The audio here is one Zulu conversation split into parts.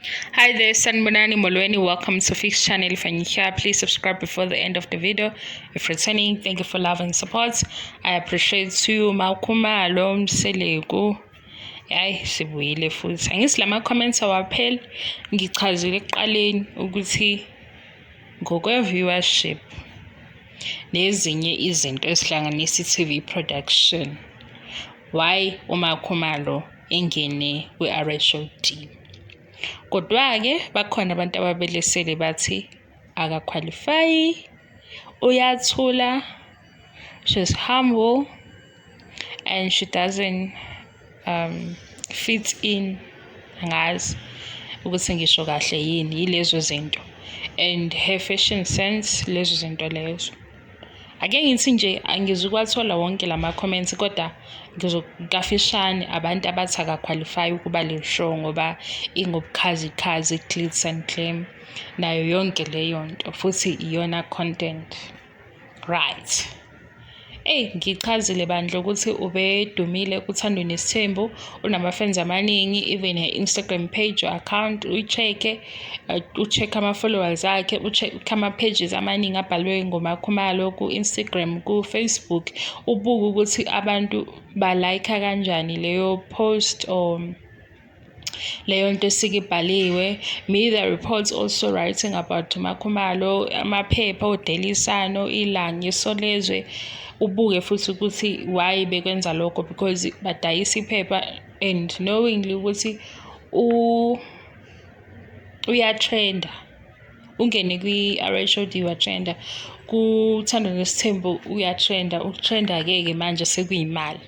Hi there, Sanibonani Molweni. Welcome to Fix Channel. If you're here, please subscribe before the end of the video. If returning, thank you for love and support. I appreciate you. MaKhumalo Mseleku. Hayi, sibuyile futhi. Angithi lama comments awapheli. Ngichazile ekuqaleni ukuthi ngokwe-viewership nezinye izinto ezihlanganisa i-TV production, why uMakhumalo engene kwi-RHOD. Kodwa-ke bakhona abantu ababelesele bathi aka-qualify, uyathula, she's humble and she doesn't fit in. Angazi ukuthi ngisho kahle yini, yilezo zinto, and her fashion sense, lezo zinto lezo. Ake ngithi nje angizukwathola wonke lama comments, kodwa ngizokafishane abantu abathi aka-qualify ukuba le show ngoba ingobukhazikhazi, glitz and glam, nayo yonke leyo nto, futhi iyona content, right? Eyi, ngichazile bandla ukuthi ubedumile kuThando Nesithembu, unama-fans amaningi, even her Instagram page or account uyi-check-e, u-check ama-followers akhe, u-check ama-pages amaningi abhalwe ngoMakhumalo ku-Instagram, ku-Facebook, ubuke ukuthi abantu ba-like-a kanjani leyo post or leyo nto esike ibhaliwe. Media reports also writing about MaKhumalo, amaphepha o-Daily Sun, Ilanga, Isolezwe. Ubuke futhi ukuthi why bekwenza lokho, because badayisa iphepha and knowingly ukuthi uya-trend-a. Ungene kwi-RHOD wa-trend-a, kuThando Nesithembu uya-trend-a, uku-trend-a-ke ke manje sekuyimali.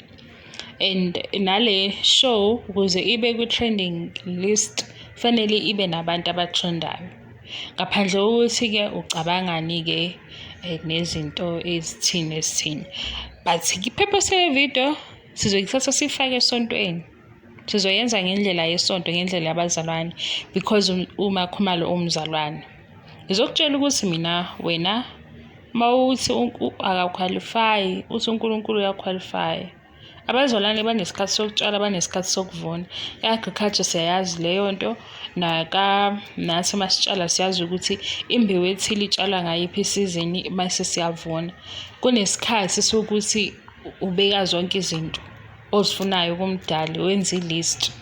And nale show, ukuze ibe kwi-trending list, fanele ibe nabantu aba-trend-ayo. Ngaphandle kokuthi-ke ucabangani-ke nezinto ezithini ezithini. But i-purpose ye-video sizoyithatha siyifake esontweni. Sizoyenza ngendlela yesonto, ngendlela yabazalwane, because uMakhumalo umzalwane. Ngizokutshela ukuthi mina wena mawuthi aka-qualify, uthi uNkulunkulu uya-qualify. Abazalwane banesikhathi sokutshala, banesikhathi sokuvuna. I-agriculture siyayazi leyo nto, nathi masitshala siyazi ukuthi imbewu ethile itshalwa ngayiphi isizini mase siyavuna. Kunesikhathi sokuthi ubeka zonke izinto ozifunayo kumdali, wenze i-list.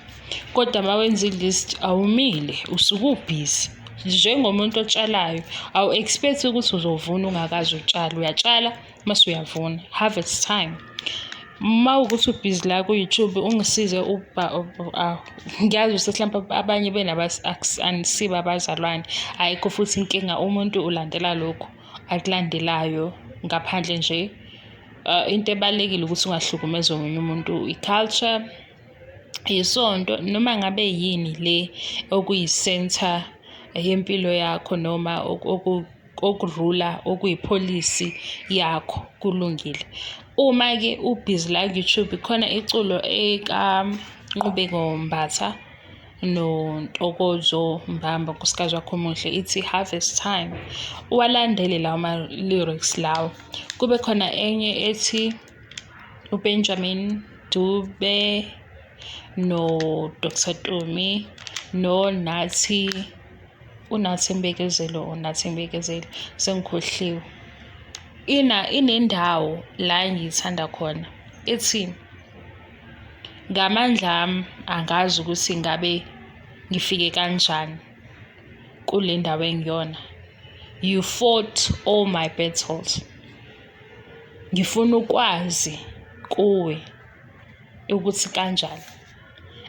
Kodwa uma wenza i-list awumile, usuke ubhizi. Njengomuntu otshalayo, awu-expect ukuthi uzovuna ungakaze utshale. Uyatshala mase uyavuna, harvest time. Uma kuwukuthi ubhizi la ku-YouTube, ungisize, ngiyazi ukuthi hlampe abanye benu anisibo abazalwane, ayikho futhi inkinga, umuntu ulandela lokhu akulandelayo ngaphandle nje into ebalulekile ukuthi ungahlukumezi omunye umuntu, i-culture, isonto, noma ngabe yini le okuyi-centre yempilo yakho noma oku-rule-a okuyi-policy yakho, kulungile. Uma-ke ubhizi la ku-YouTube, khona iculo ekaNqubeko Mbatha noNtokozo Mbamba, unkosikazi wakhe omuhle, ithi "Harvest Time". Uwalandele lawo ma-lyrics lawo. Kube khona enye ethi uBenjamin Dube no-Dr Tumi noNathi, uNathi Mbekezelo or Nathi Mbekezeli, sengikhohliwe. Ina inendawo la engiyithanda khona ethi, "Ngamandla ami angazi ukuthi ngabe ngifike kanjani kule ndawo engiyona. You fought all my battles. Ngifuna ukwazi kuwe ukuthi kanjani."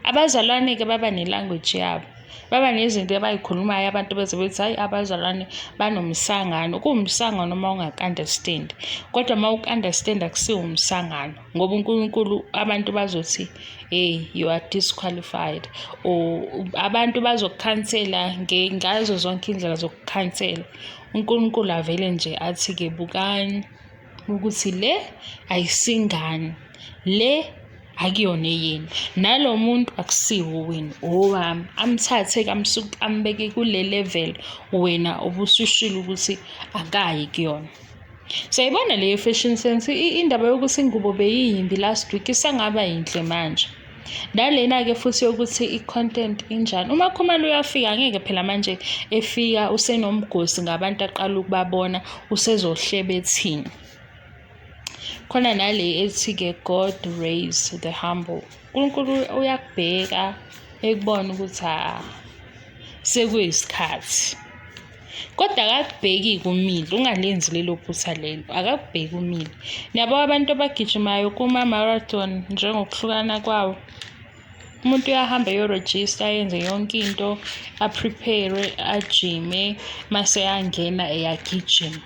Abazalwane-ke baba ne-language yabo, baba nezinto abay'khulumayo, abantu beze bethi, "Hhayi, abazalwane banomsangano." Kuwumsangano uma ungaku-understand-i, kodwa uma uku-understand-a akusiwo umsangano, ngoba uNkulunkulu, abantu bazothi, "Hey, you are disqualified," or abantu bazokukhansela ngazo zonke iy'ndlela zokukhansela. uNkulunkulu avele nje athi-ke, "Bukani ukuthi le ayisingane, le akuyona eyenu, nalo muntu akusiwo wenu, owami." Amthathe-ke ambeke kule level wena obusushilo ukuthi akayi kuyona. Siyayibona leyo fashion sense, indaba yokuthi ingubo beyiyimbi last week isengaba yinhle manje. Nalena-ke futhi yokuthi i-content injani. UMaKhumalo uyafika angeke phela manje efika usenomgosi ngabantu aqala ukubabona usezohleba ethini. Khona nale ethi-ke God raise the humble. UNkulunkulu uyakubheka ekubona ukuthi ha sekuyisikhathi. Kodwa akakubheki kumile, ungalenzi lelo phutha lelo, akakubheki umile. Niyabo abantu abagijimayo kuma-marathon njengokuhlukana kwawo. Umuntu uyahamba eyorejista ayenze yonke into, a-prepare, ajime, mase eyangena eyagijima.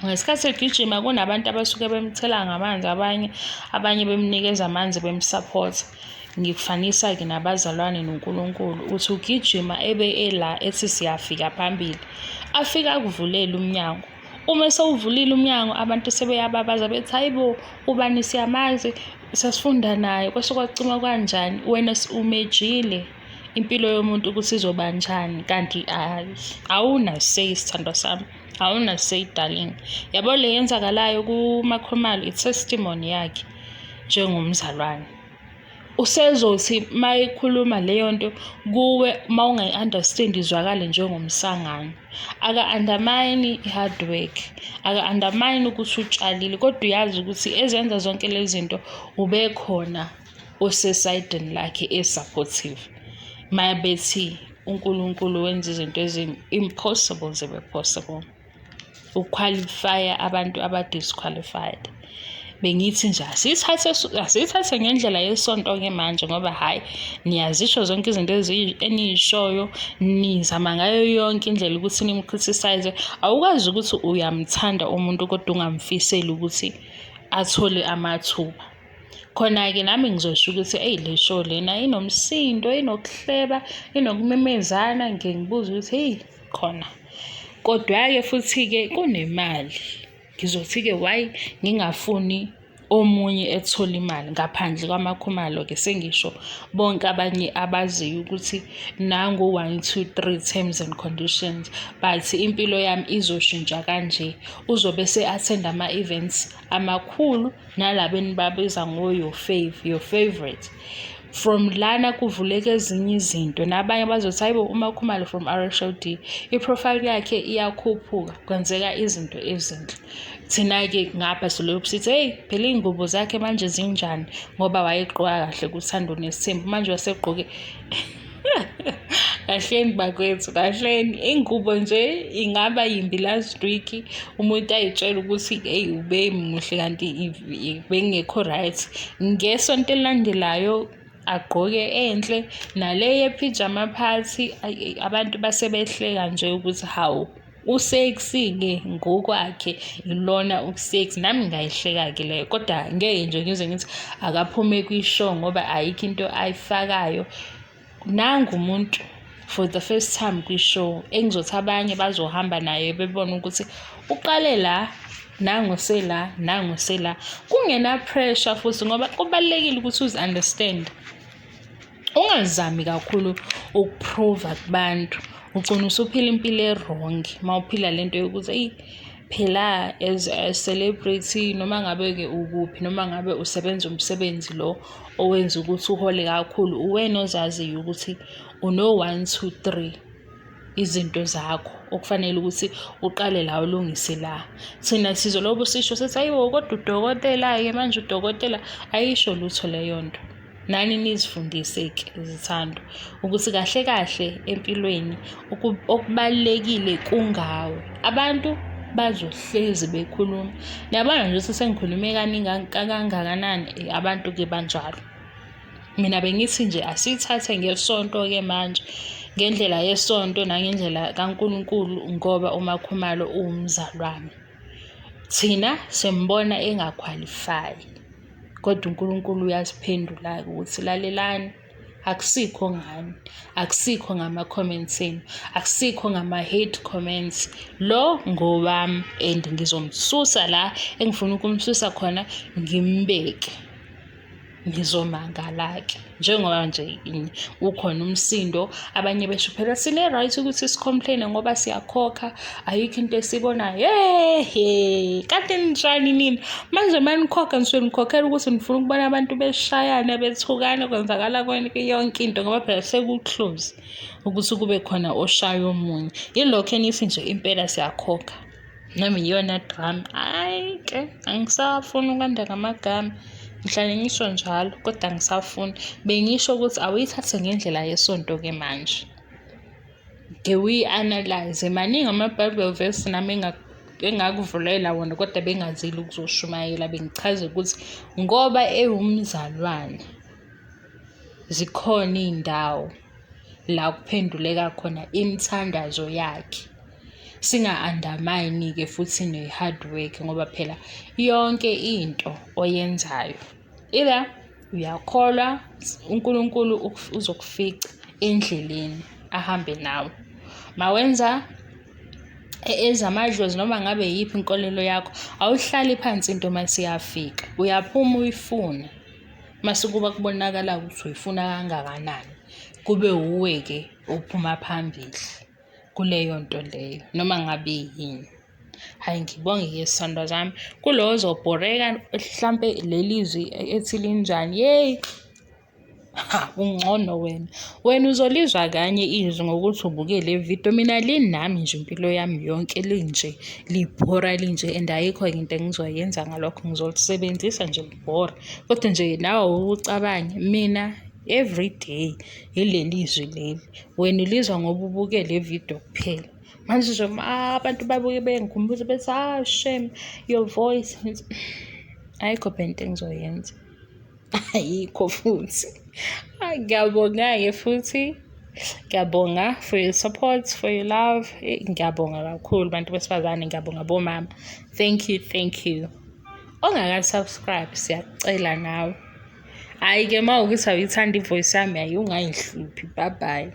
Ngesikhathi egijima kunabantu abasuke bemthela ngamanzi abanye, abanye bemnikeza amanzi bemsaphotha. Ngikufanisa-ke nabazalwane noNkulunkulu, uthi ugijima ebe ela ethi siyafika phambili, afike akuvulele umnyango. Uma esewuvulile umnyango abantu sebeyababaza bethi hayi bo ubani siyamazi sasifunda naye kwase kwacima kanjani wena umejile impilo yomuntu ukuthi izoba njani kanti hhayi awuna say sithandwa sami. Awuna say darling. Yabo le yenzakalayo kuMakhumalo i-testimony yakhe njengomzalwane. Usezothi mayekhuluma leyo nto kuwe uma ungayi-understand izwakale njengomsangano. Aka-undermine i-hard work, aka-undermine ukuthi utshalile kodwa uyazi ukuthi ezenza zonke lezi zinto ubekhona osesayidini lakhe e-supportive. Mabethi uNkulunkulu wenza izinto ezi-impossible zibe possible. Ukhwalifaya abantu aba-disqualified. Bengithi nje asiyithathe asiyithathe ngendlela yesonto-ke manje ngoba hhayi niyazisho zonke izinto eniyishoyo nizama ngayo yonke indlela ukuthi nim-criticize. Awukwazi ukuthi uyamthanda umuntu kodwa ungamfiseli ukuthi athole amathuba. Khona-ke nami ngizosho ukuthi eyi le show lena inomsindo, inokuhleba, inokumemezana, ngike ngibuze ukuthi heyi khona. Kodwa-ke futhi-ke kunemali. Ngizothi-ke why ngingafuni omunye ethola imali ngaphandle kwaMakhumalo-ke sengisho bonke abanye abaziyo ukuthi nangu one, two, three terms and conditions but impilo yami izoshintsha kanje. Uzobe ese-attend-a ama-events amakhulu nalaba enibabiza ngo-your fave, your favorite. From lana kuvuleka ezinye izinto nabanye bazothi hayibo uMakhumalo from R_H_O_D i-profile yakhe iyakhuphuka kwenzeka izinto ezinhle. Thina-ke ngapha silokhu sithi hheyi phela iy'ngubo zakhe manje zinjani ngoba wayegqoka kahle kuThando Nesithembu manje wasegqoke Kahleni bakwethu, kahleni. Ingubo nje ingaba yimbi last week umuntu ayitshela ukuthi eyi ubemuhle kanti bengekho right. Ngesonto elilandelayo agqoke enhle nale ye-pyjama party abantu base behleka nje ukuthi hawu usexy-ke ngokwakhe ilona usexy nami ngingayihleka-ke leyo kodwa ngeke nje ngize ngithi akaphume kwi-show ngoba ayikho into ayifakayo nangu umuntu for the first time kwi-show engizothi abanye bazohamba naye bebone ukuthi uqale la nangu sela nangu sela kungena pressure futhi ngoba kubalulekile ukuthi uzi-understand ungazami kakhulu ukuprova kubantu ugcina usuphila impilo e-wrong uma uphila lento yokuthi eyi phela as a celebrity noma ngabe-ke ukuphi noma ngabe usebenza umsebenzi lo owenza ukuthi uhole kakhulu uwena ozaziyo ukuthi uno-one two three izinto zakho okufanele ukuthi uqale la ulungise la. Thina sizolobu sisho sithi ayibo kodwa udokotela-ke manje udokotela ayisho lutho leyo nto. Nani nizifundise-ke zithandwa ukuthi kahle kahle empilweni okubalulekile kungawe. Abantu bazohlezi bekhuluma. Niyabona nje ukuthi sengikhulume kaningi kangakanani, abantu-ke banjalo. Mina bengithi nje asiyithathe ngesonto-ke manje ngendlela yesonto nangendlela kaNkulunkulu ngoba uMakhumalo uwumzalwane. Thina simbona engakhwalifayi kodwa uNkulunkulu uyasiphendula-ke ukuthi lalelani akusikho ngani, akusikho ngama-comments enu, akusikho ngama-hate comments. Lo ngowami and ngizomsusa la engifuna ukumsusa khona ngimbeke. Nizomangala-ke njengoba nje ukhona umsindo, abanye besho phela sine-right ukuthi si-complain-e ngoba siyakhokha, ayikho into esibonayo. Yehe, kanti ninjani nina? Manje uma nikhokha nisuke nikhokhela ukuthi nifuna ukubona abantu beshayana, bethukana, kwenzakala yonke into ngoba phela seku-close ukuthi kube khona oshaya omunye. Yilokho enithi nje impela siyakhokha. Noma iyona drama. Hhayi ke, angisafuni ukwanda ngamagama. Ngihlale ngisho njalo kodwa angisafuni. Bengisho ukuthi awuyithathe ngendlela yesonto-ke manje. Ke uyi-analyze. Maningi ama-Bible verse nami engakuvulela wona kodwa bengazile ukuzoshumayela, bengichaze ukuthi ngoba ewumzalwane zikhona iy'ndawo la kuphenduleka khona imithandazo yakhe. Singa-undermine-ke futhi ne-hard work ngoba phela yonke into oyenzayo either uyakholwa uNkulunkulu uzokufica endleleni ahambe nawe. Mawenza ezamadlozi noma ngabe yiyiphi inkolelo yakho, awuhlali phansi into mase iyafika, uyaphuma uyifune. Mase kuba kubonakala ukuthi uyifuna kangakanani, kube wuwe-ke ophuma phambili kuleyo nto leyo noma ngabe yini. Hhayi ngibonge-ke sithandwa sami, kulo ozobhoreka hlampe leli zwi ethi linjani, yeyi ha ungcono wena. Wena uzolizwa kanye izwi ngokuthi ubuke le video, mina linami nje impilo yami yonke linje, libhora linje and ayikho-ke into engizoyenza ngalokho, ngizolisebenzisa nje libhora. Kodwa nje nawe awucabange, mina everyday yileli zwi leli. Wena ulizwa ngoba ubuke le video kuphela. Manje nje abantu babuye bengikhumbuza bethi, ah shame your voice. Ngithi ayikho phela into engizoyenza. Ayikho futhi. Ngiyabonga-ke futhi. Ngiyabonga for your support, for your love. Ngiyabonga kakhulu bantu besifazane, ngiyabonga bomama. Thank you, thank you. Ongaka-subscribe siyakucela nawe. Hhayi-ke uma kuwukuthi awuyithandi i-voice yami, hhayi ungayihluphi. Bye bye.